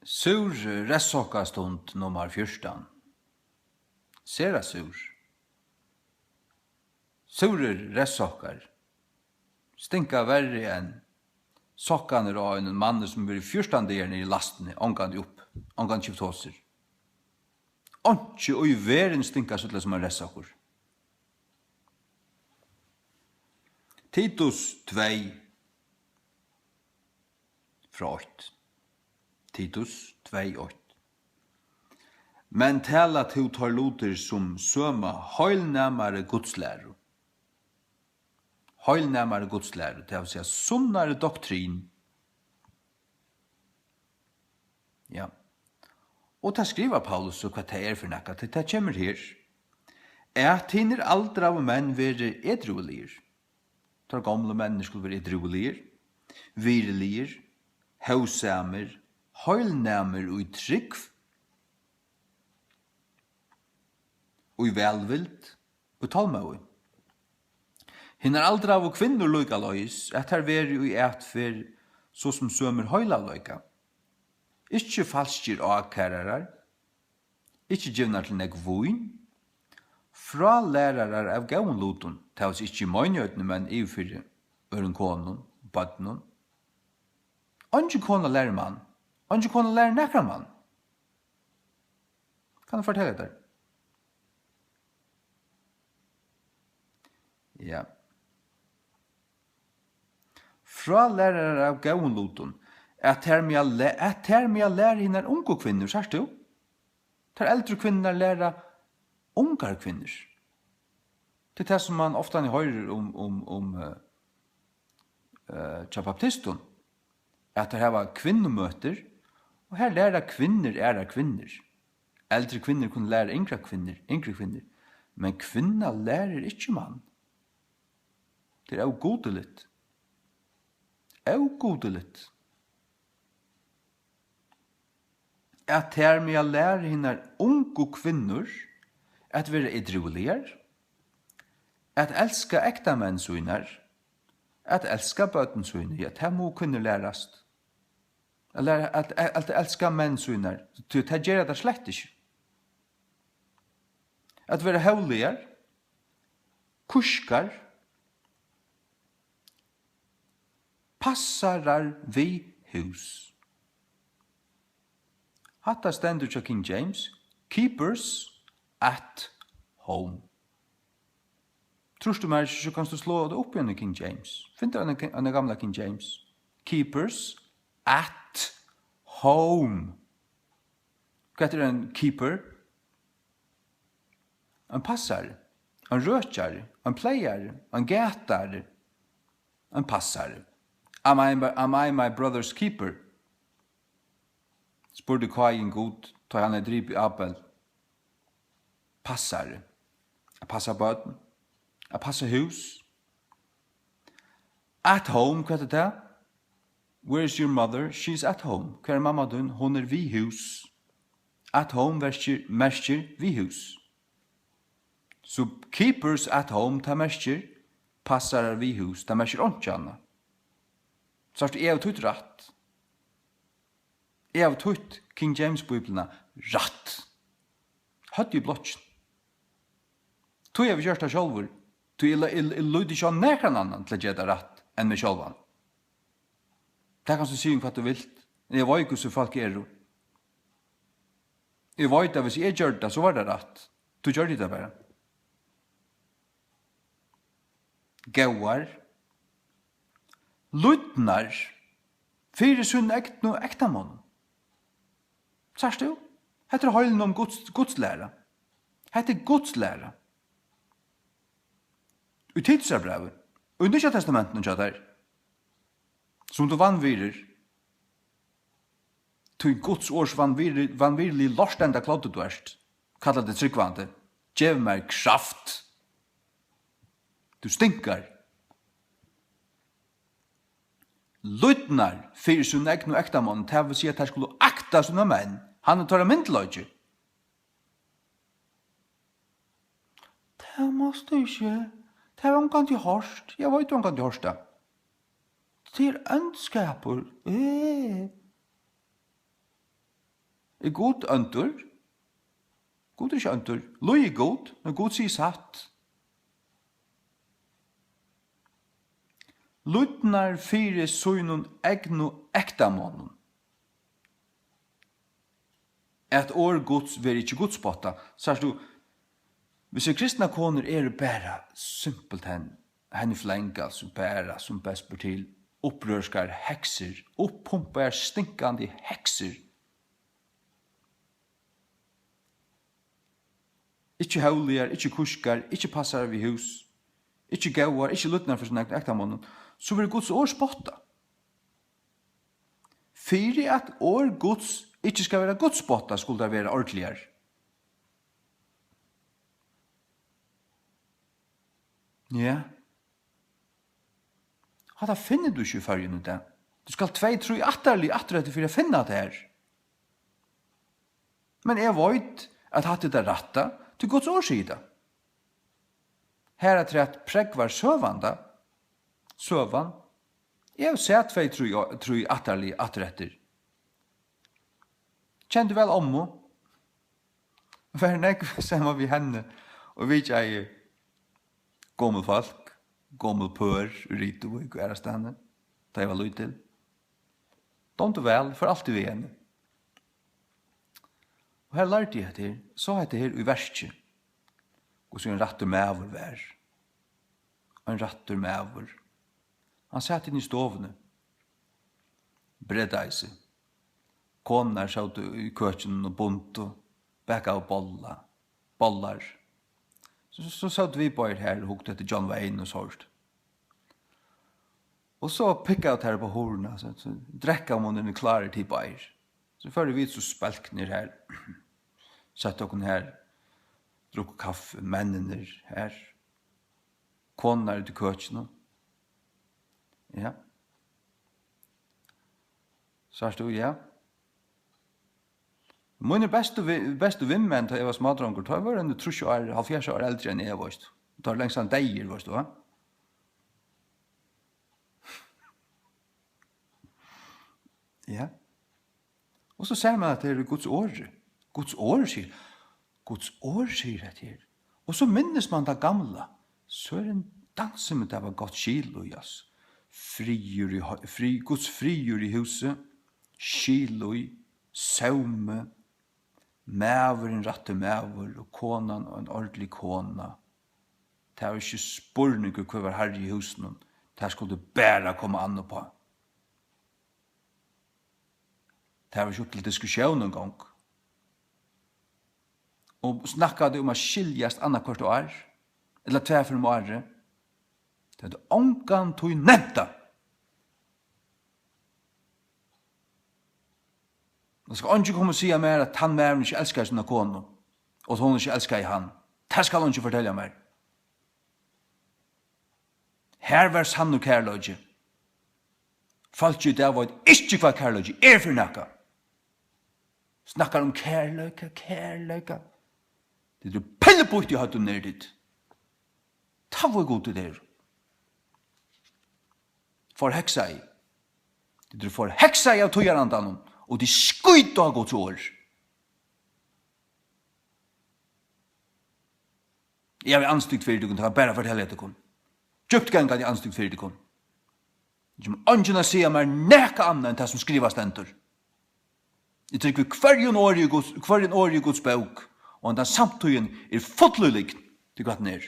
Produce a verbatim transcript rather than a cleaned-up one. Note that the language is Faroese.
Súr reyðsokkastund nummar fjúrtan. Sera súr. Súrir reyðsokkar stinka verri enn sokkarnir á einum manni, sum hevur verið fjúrtan dagar niðri í lastini, ongantíð upp, ongantíð skift hosur. Einki í verðini stinkar so illa sum ein reyðsokkur. Titus tvey, frá eitt. Titus tvey eitt. Men tala tú teir lutir sum søma heilnæmari gudslæru. Heilnæmari gudslæru, tað vil siga sunnari doktrin. Ja. Og tað skrivar Paulus, so hvat tað er fyri nakað, tað, tað kemur her. At hinir aldraðu menn verði edrúligir. Teir gomlu menninir skulu vera edrúligir, virðiligir, hóvsamir, heilnæmir í trúgv, í vælvild, í tolmóði. Hinar aldraðu kvinnur líkaleiðis, at tær verði í atferð so sum sømir heilagleika. Ikki falskir ákærarar, ikki givnar til nógv vín, frálærarar av góðum lutum, tað vil siga ikki í meinigheitini, men yvir fyri øðrum konum, børnum. Eingin kona lærir mann, eingin kona lærir nakran mann. Kann eg fortelja tær? Ja. Frálærarar av góðum lutum, at tær mega læ-, at tær mega læra hinar ungu kvinnur, sært tú? Tær eldru kvinnurnar læra ungar kvinnur. Tað er tað, sum mann ofta hoyrir um, um, um, eh, eh, hjá baptistum, at teir hava kvinnumøtir, og har læra kvinnur aðrar kvinnur. Eldri kvinnur kunnu læra yngra kvinnur, yngri kvinnur, men kvinna lærir ikki mann. Tað er ógudiligt. Ógudiligt. At tær mega læra hinar ungu kvinnur at vera edrúligar, at elska ektamenn sínar, at elska børn síni, ja, tað mugu kvinnur lærast. At læra at, at, at elska menn sínar, tí tað gera tær slett ikki. At vera hóvligar, kúskar, passarar við hús. Hatta stendur hjá King James, keepers at home. Trýrt tú mær ikki, so kanst tú sláa tað upp ígjøgnum King James. Finn tær eina, eina gamla King James. Keepers at home. Hvat er ein keeper? Ein passari, ein røkjari, ein playari, ein gatari, ein passari. Am I, am I my brother's keeper? Spurdi Káin Gud, tá hann hevði dripið Abel. Passari. At passa børn. At passa hús. At home, hvat er tað? Where is your mother? She's at home. Hvar er mamma tín? Hon er við hús. At home merkir, merkir við hús. So keepers at home, tað merkir passarar við hús. Tað merkir einki annað. Sært tú, eg havi títt rætt. Eg havi týtt King James Bíbliuna rætt. Høvdið í blokkin. Tí eg havi gjørt tað sjálvur. Tí eg, eg, eg líti ikki á nakran annan til at gera tað rætt enn meg sjálvan. Tað kanst tú siga um hvat tú vilt, men eg veit hvussu fólk eru. Eg veit, at hvis eg gjørdi tað, so var tað rætt. Tú gjørdi tað bara. Góðar. Lýdnar fyri sínum egnu ektamonnum. Sært tú? Hetta er heilnæm Guds, Guds læra. Hetta er Guds læra. Í Titusarbrævi, í Nýggja Testamentinum hjá tær, sum tú vanvirðir, tí Guds orðs vanvirði-, vanvirðiligi lortenda kloddi tú ert, kalla teg trúgvandi, gev mær kraft. Tú stinkar. Lýdnar fyri sínum egnu ektamonnum, tað vil siga, at tær skulu akta sínar menn. Hann er teirra myndugleiki. Tað mást tú ikki. Tað hevur ongantíð hoyrt. Eg veit, tú ongantíð hoyrt tað. Tað er óndskapur. Eh. Er Gud óndur? Gud er ikki óndur. Lýgur Gud, men Gud sigur satt. Lýdnar fyri sínum egnu ektamonnum, at orð Guds verði ikki gudspottað. Sært tú, hvis kristnar konur eru bara simpelthen henni flenga, sum bara, sum best ber til, upprørskar heksir, uppumpaðar, stinkandi heksir, ikki hóvligar, ikki kúskar, ikki passarar við hús, ikki góðar, ikki lýdnar fyri sínum egnu ektamonnum, so verður Guds orð spottað. Fyri at orð Guds ikki skal vera gudspottað, skulu tær vera ordiligar. Ja. Hatta finnur tú ikki í Føroyum í dag. Tú skalt tvey, trý ættarlið aftur eftir fyri at finna tað her. Men eg veit, at hatta er tað rætta, tí Guds orð sigur tað. Harafturat prógvar søgan tað. Søgan. Eg havi sæð tvey, trý, trý ættarlið aftur eftir. Kendi væl ommu. Var nógv saman við henni og vitjaði gomul fólk, gomul pør í Rituvík og aðrastaðni, tá eg var lítil. Dámdi væl, fór altíð við henni. Og har lærdi eg hetta her, sá hetta her í verki, hvussu ein rættur maður var. Ein rættur maður. Hann sat inni í stovuni, breiddaði seg. Konurnar sótu í køkinum og bundu, bakaðu bolla, bollar. So, so sótu vit báðir har og hugdu eftir John Wayne og sovorðið. Og so pikkaðu tær upp á hurðina, so, so drekkamunnurin er klárur til báðir. So fóru vit so spælknir har, sóttu okkum har, drukku kaffi, menninir har, konurnar úti í køkinum. Ja. Sært tú, ja. Mínir bestu vi-, bestu vinmenn, tá eg var smádrongur, tá vóru eini trýss ár, hálvfjerðs ár eldri enn eg, veitst tú. Tá eru langt síðan deyðir, veitst tú, va? Ja. Og so sær mann, at tað er í Guds orði. Guds orð sigur, Guds orð sigur hetta her. Og so minnist mann tað gamla. Søren dansi, men tað var gott skil í, altso. Friður í hoi-, fri-, Guds friður í húsi, skil í, sómi, maðurin rætti maður og konan ein ordentlig kona. Tað var ikki spurningur, hvør var harri í húsinum. Tað skuldi bara koma an uppá. Tað var ikki upp til diskussión eingong. Og snakkaðu um at skiljast annaðhvørt ár, ella tvær ferðir um árið. Tað hevði ongantíð nevnt tað. Nú skal eingin koma og siga mær, at tann maðurin ikki elskaði sína konu, og at hon ikki elskaði hann. Tað skal eingin fortelja mær. Har var sannur kærleiki. Fólk í dag veit ikki, hvat kærleiki er fyri nakað. Snakkar um kærleika, kærleika. Tit eru pillubýtt í høvdinum, eru tit. Tað var Gud, tit eru. Forheksaði. Tit eru forheksaði av tíðarandanum, og tit skíta á Guds orð. Eg havi andstygd fyri tykkum, tað kann bara fortelja tykkum. Djúpt gangandi andstygd fyri tykkum. Tað kemur eingin at siga mær nakað annað enn tað, sum skrivað stendur. Eg trúgvi hvørjum orði í Guds, hvørjum orði í Guds bók, og handan samtíðin er full í lygn, tí hvat hon er.